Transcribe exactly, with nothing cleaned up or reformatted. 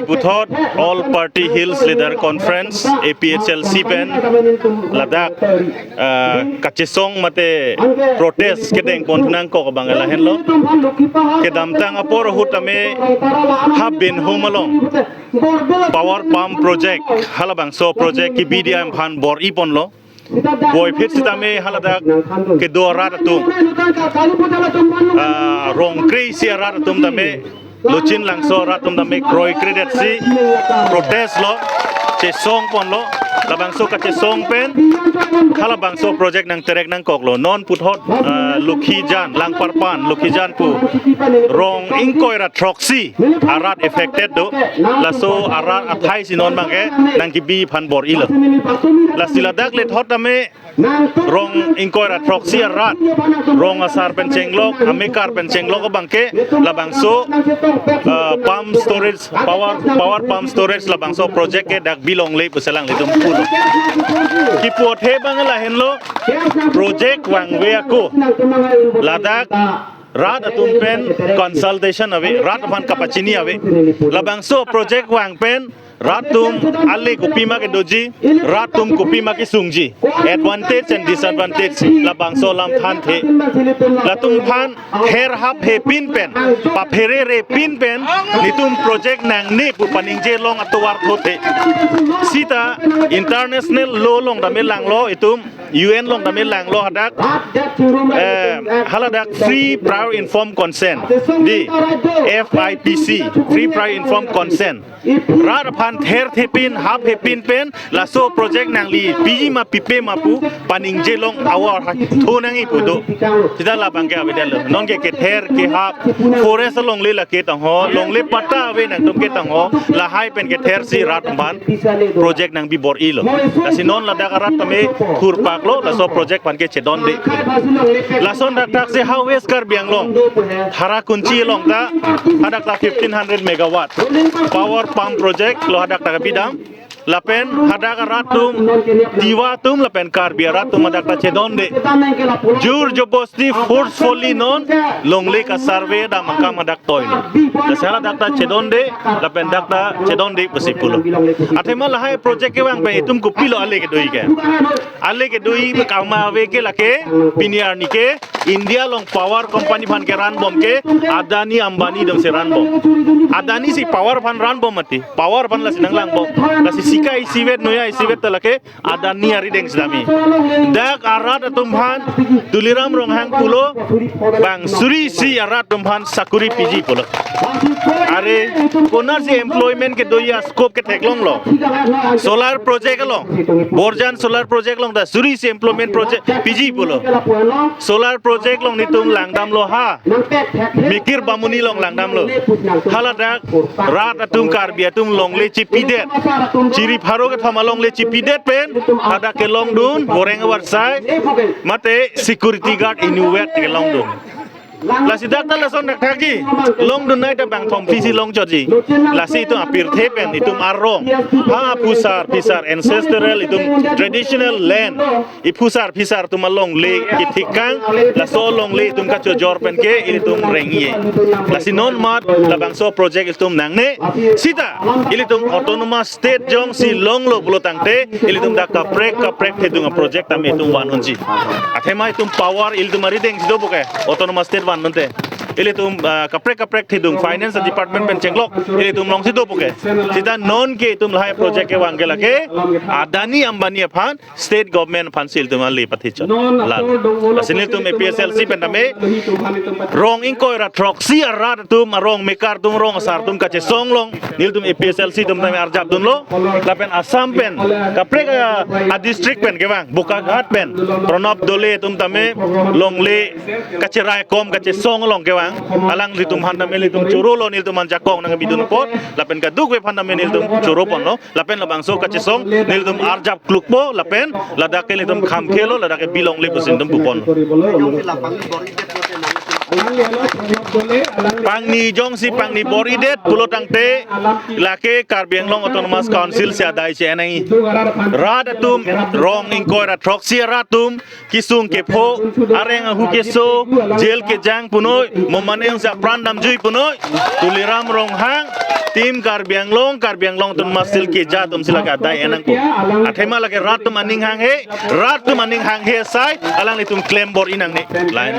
Puthot All Party Hills Leader Conference, A P H L C pen ladak, ah, kachesong mate protest kedeng pon thu nangkok abang lahenlo. Kedamtang apor ahut tame Habinhum along power pump project, halabangso project kebi dei aphan bor-i ponlo. Puvoiphit sitame haladak kedo arat atum, ah, rong kre-isi arat atum tame, Lochin Langso arat atum tame kroikredetsi protest lo, chesong ponlo. Labangso kachesong pen halabangso project nangterek nangkoklo. Non puthot, ah, Lokhijan, Langparpan, Lokhijan pu rong ingkoi ra throksi arat affected do. Laso arat athai si non abangke nangkebi aphan bor-ilo. Lasi ladak lethot tame rong ingkoi ra throksi arat, rong asar pen chenglok, amekar pen chenglok abangke labangso, ah, pump storage, power, power pump storage labangso project ke dak bilongle pusi alanglitum pulo. Kipu athe abang lahenlo, project vangve ako ladak rat atum pen consultation ave, rat aphan kapachini ave. Labangso project vang pen rat atum ale kopima kedoji, rat atum kopima kesungji, advantage and disadvantage labangso alam thanthe. Latum aphan ther haphepin pen, paphererepin pen netum project nangne pu paningje long atovar thothe. Sita international law along tame langlo, itum U N along tame langlo hadak, eh, haladak Free Prior Informed Consent, di F I P C, Free Prior Informed Consent. Rat aphan ther thepin, haphepin pen laso project nangli piji ma pipe ma pu paningje long avar ha thu nangji pu do. Sita labangke avedetlo. Nonke kether kehap forest alongle lake tangho, longle patta ave nangtum ke tangho, lahai pen kethersi rat aphan project nangbi bor-ilo. Lasi non ladak arat tame thurpaklo, laso project aphan ke chedonde. Lason dakdak si ha West Karbi Anglong, Tharakunchi along ta hadak ta fifteen hundred megawatt power pump project lo hadak ta bidam. Lapen hadak arat atum, Tiwa atum lapen Karbi arat atum hadak ta chedonde. Jur jobosti forcefully non longle kasurvey dam akam hadak toilo. Lasi hala dak ta chedonde, lapen dak ta chedonde pusi pulo. Athema lahai project kevang pen itum kopilo ale kedoji ke? Ale kedoji kama ave ke lake, pini arni ke India along power company aphan ke run bom ke Adani Ambani atum si run bom. Adani si power aphan run bom mati. Power aphan lasi nanglang bom. Lasi sika isivet noya isivet ta lake Adani arideng sitame. Dak arat atum aphan Tuliram Ronghang pulo, bang suri isi arat atum aphan sakuri piji pulo. Are, konatsi employment kedoji a-scope ketheklonglo? Solar project along, Borjan solar project along ta suri isi employment project piji pulo. Solar project along netum langdamlo ha. Mikir Bamuni along langdamlo. Haladak rat atum, Karbi atum longle chipidet, chiri pharo kethom alongle chipidet pen hadak kelongdun, goreng avarsai, mate security guard inutvet kelongdun. Lasi dak ta lason dak thakji, longdunnei ta bang thomphli si longchotji. Lasi itum apirthe pen itum arong, ha phusar phisar, ancestral, itum traditional land, iphusar phisar atum alongle kethekang, laso alongle itum kachojor pen ke ilitum rengji. Lasi non mat labangso project ilitum nangne, sita ilitum autonomous state jongsi longlo pulo tangte, ilitum dak kaprek kaprek thedung a-project tame itum van unji. Athema itum power ilitum arideng si dopo ke, autonomous state van unte. Ilitum, ah, kaprek kaprek thedung, finance department pen chenglok, ilitum alongsi dopo ke. Sita nonke itum lahai project kevang ke lake Adani Ambani aphan, state government aphansi ilitum ale pathechot. Non, lal. Ator dong olo. Lasi nelitum project A P H L C pen tame, rong ingkoi ra throksi arat atum, arong mekar atum, rong asar atum kachesong along nelitum A P H L C atum tame arjapdunlo. Lapen Assam pen kaprek a, a-district pen kevang, Bokaghat pen Pranab Doley atum tame longle kacheraikom kachesong along kevang, alanglitum aphan tame nelitum chorolo, nelitum aphan jakong nangkebidun apot, lapen kadokave aphan tame nelitum choro ponlo. Lapen labangso kachesong nelitum arjap klukpo, lapen ladak ke nelitum khamkhelo, ladak ke bilongle pusi nelitum pupon. pangni jongsi pangni bor-idet pulo tangte lake Karbi Anglong Autonomous Council si adai che-en nangji. Rat atum rong ingkoi ra throksi arat atum kesung kepho, areng ahu keso, jail kejang punoi, mo mane si apran damjui punoi, Tuliram Ronghang, Team Karbi Anglong, Karbi Anglong Autonomous Council keja atum si lake adai-en nangkok. Athema lake rat atum aning hanghe, rat atum aning hanghe asai alanglitum klem bor-i nangne. Lain.